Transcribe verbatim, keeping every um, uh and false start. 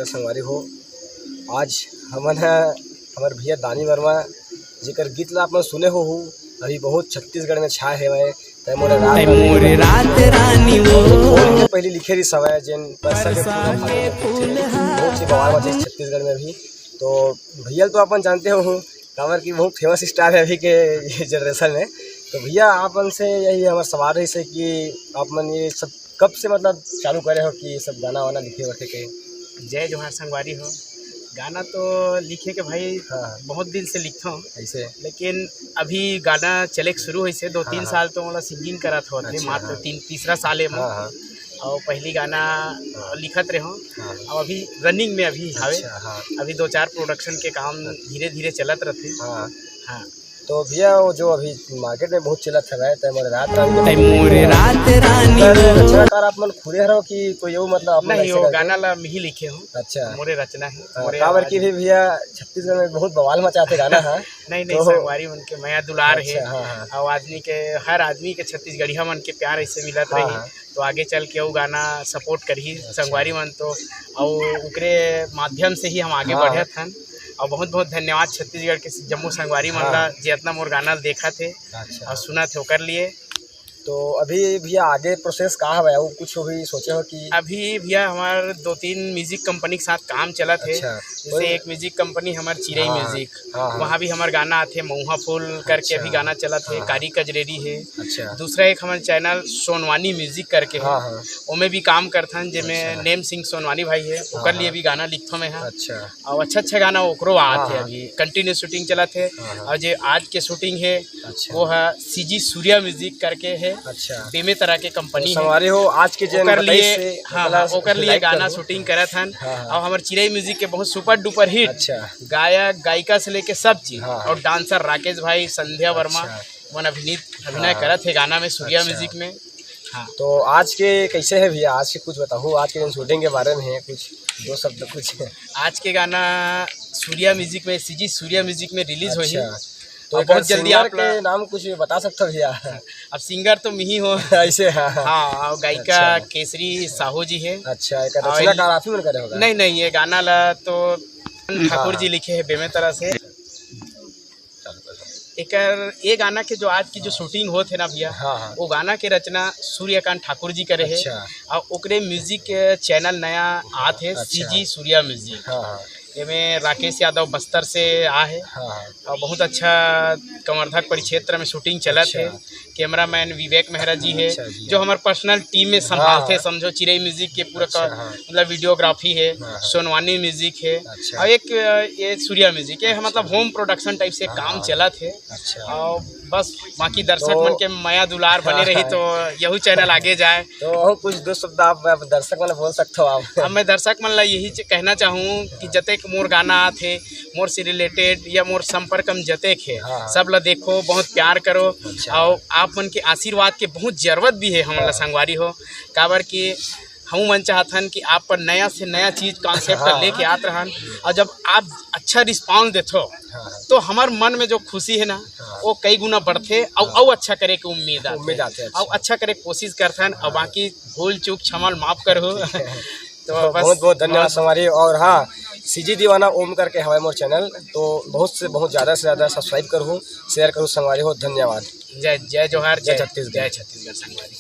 संगवारी हो, आज हमन ह हमर भैया दानी वर्मा, जेकर गीत ला आप मन सुने होहू, अभी बहुत छत्तीसगढ़ में छाए हेवय। तै मोरे रात ऐ रानी मोरे वो रात रानी वो। बहुत के पहली लिखे रिहिस हवय, जेन बरसा के फूल बरसा के फूल हा। बहुत ही बवाल बात हे छत्तीसगढ़ में भी। तो भैया तो अपन जानते हो, काबर कि बहुत फेमस स्टार है अभी के जनरेशन में। तो भैया, आप मन से यही हमारा सवाल रहिस हे कि आप मन ये सब कब से, मतलब, चालू करे हो कि ये सब गाना वाना लिखे बरते के? जय जोहार संगवारी हो। गाना तो लिखे के भाई हाँ। बहुत दिन से लिखथों, ऐसे। लेकिन अभी गाना चले के शुरू होइस हे, दो हाँ, तीन हाँ। साल तो मोला सिंगिंग करत होत हे, अच्छा, मात्र हाँ। तीन, तीसरा साल हे मोर। हाँ, हाँ। और पहली गाना हाँ। लिखत रहे हो, हाँ। और अभी रनिंग में अभी हावे। अच्छा, हाँ। अभी दो चार प्रोडक्शन के काम अच्छा। धीरे धीरे चलत रहते। हाँ। हाँ। तो भैया, वो जो अभी मार्केट में बहुत चलत हवय, तै मोरे रात रानी, तै मोरे रात रानी तो वो। रचनाकार आप मन खुदे हरो कि कोई वो, मतलब, आप मन नहीं, ऐसे वो करके? गाना ला मैं ही लिखे हूँ। अच्छा। मोरे रचना है, हाँ, मोरे काबर आवाज की है। भी भैया, छत्तीसगढ़ में बहुत बवाल मचाते गाना है। नहीं, नहीं, तो संगवारी मन के मया दुलार है। अच्छा, हाँ, हाँ। और आदमी के, हर आदमी के छत्तीसगढ़िया मन के प्यार ऐसे मिलत हाँ, रही, हाँ। तो आगे चल के वो गाना सपोर्ट करही अच्छा। संगवारी मन तो, और ओकरे माध्यम से ही हम आगे हाँ। बढ़त हन। और बहुत बहुत धन्यवाद छत्तीसगढ़ के जम्मो संगवारी मन हाँ। ला, जे अतना मोर गाना ल देखत हे अच्छा। और सुनत हे ओकर लिए। तो अभी भैया, आगे प्रोसेस का हवय? अउ कुछ भी सोचे हो कि? अभी भैया, हमार दो तीन म्यूजिक कंपनी के साथ काम चलत हे। अच्छा। जैसे कोई एक म्यूजिक कंपनी हमार चिरई हाँ, म्यूजिक, हाँ, हाँ। वहाँ भी हमार गाना आथे, मऊहा फूल करके अच्छा। अभी गाना चलत हे, हाँ। कारी कजरेरी है। अच्छा। दूसरा एक हमार चैनल सोनवानी म्यूजिक करके है, हाँ, हाँ। ओमे भी काम करथन, जेमे अच्छा। नेम सिंह सोनवानी भाई है, हाँ, ओकर लिए हाँ। भी गाना लिखथों मैं, हाँ। अच्छा। और अच्छा अच्छा गाना ओकरो आत हाँ, हे, हाँ। अभी कंटिन्यू शूटिंग चलत हे। हाँ, हाँ। और जे आज के शूटिंग हे, अच्छा। वो है सीजी सूर्या म्यूजिक करके है, अच्छा। बेमेतरा के तो कंपनी है। संगवारी हो, आज के जेन ओकर बताइस लिए, से हाँ, ओकला हाँ, ओकर लिए like गाना करो। शूटिंग करत हन। हाँ, हाँ। और हमार चिरई म्यूजिक के बहुत सुपर डुपर हिट अच्छा। गायक गायिका से लेके सब चीज हाँ, हाँ। और डांसर राकेश भाई, संध्या वर्मा, अच्छा। मन अभिनीत, अभिनय हाँ। करत हे गाना में, सूर्या अच्छा। म्यूजिक में। हाँ। तो आज के कैसे है भैया, आज के कुछ बताओ, आज के दिन शूटिंग के बारे में है कुछ, दो शब्द कुछ। आज के गाना सूर्या म्यूजिक में, सीजी सूर्या म्यूजिक में रिलीज होही। अच्छा। तो और बहुत एकर जल्दी सिंगर आप ला के नाम कुछ बता सकते हो भैया? अब सिंगर तो मैं ही हूँ। ऐसे, हाँ, हाँ। हाँ, और गायिका अच्छा। केसरी साहू जी है। अच्छा, एकर और रचनाकार आप ही मन करे होगा? नहीं, नहीं, ये गाना ला तो ठाकुर हाँ। जी लिखे हैं बेमेतरा से। एकर, ये गाना के जो आज की जो शूटिंग होत हे ना भैया, हाँ, हाँ। वो गाना के रचना सूर्यकांत ठाकुर जी करे हे। अच्छा। और ओकरे म्यूजिक चैनल नया आत हे, अच्छा। CG Surya music. हाँ, हाँ। एमे राकेश यादव बस्तर से आ हे। हाँ, हाँ। और बहुत अच्छा कवर्धा परिक्षेत्र में शूटिंग चलत अच्छा। हे। कैमरामैन विवेक मेहरा जी हे, अच्छा जी। जो हमार पर्सनल टीम में हाँ, संभालथे, हाँ। समझो, चिरई म्यूजिक के पूरा अच्छा, का, हाँ। मतलब, वीडियोग्राफी हे, हाँ, हाँ। सोनवानी म्यूजिक हे, अच्छा। और एक, अ, ये सूर्या म्यूजिक, ये, अच्छा। मतलब, होम प्रोडक्शन टाइप से हाँ, काम हाँ। चलत हे। अच्छा। और बस, बाकी दर्शक तो मन के मया दुलार बने हाँ, रही, हाँ। तो यहू चैनल आगे जाए। तो और कुछ दो शब्द आप, आप दर्शक मन बोल सकते हो आप? अब मैं दर्शक मन ला यही च-, कहना चाहूँ कि जतेक मोर गाना आत हे, मोर से रिलेटेड या मोर संपर्क में जतेक हे, हाँ, हाँ। सब ला देखो, बहुत प्यार करो। अच्छा। और आप मन के आशीर्वाद के बहुत जरूरत भी हे हमन ला, हाँ। संगवारी हो, काबर कि हमू मन चाहथन कि आप पर नया से नया चीज, कॉन्सेप्ट हाँ। लेके आत रहन, और जब आप अच्छा रिस्पॉन्स देथो, हाँ। तो हमर मन में जो खुशी है ना, हाँ। वो कई गुना बढ़थे, और, हाँ। और अच्छा करे के उम्मीद आथे। उम्मीद आथे, अच्छा। और अच्छा करे के कोशिश करथन, और हाँ। बाकी भूल चूक क्षमा माफ करहू। तो तो बस बहुत बहुत धन्यवाद बहुत संगवारी। और हाँ, सीजी दीवाना ओम करके हवय मोर चैनल, तो बहुत से बहुत ज़्यादा से ज़्यादा सब्सक्राइब करहू, शेयर करहू संगवारी हो। धन्यवाद। जय, जय जोहार, जय जय, छत्तीसगढ़। जय छत्तीसगढ़ संगवारी।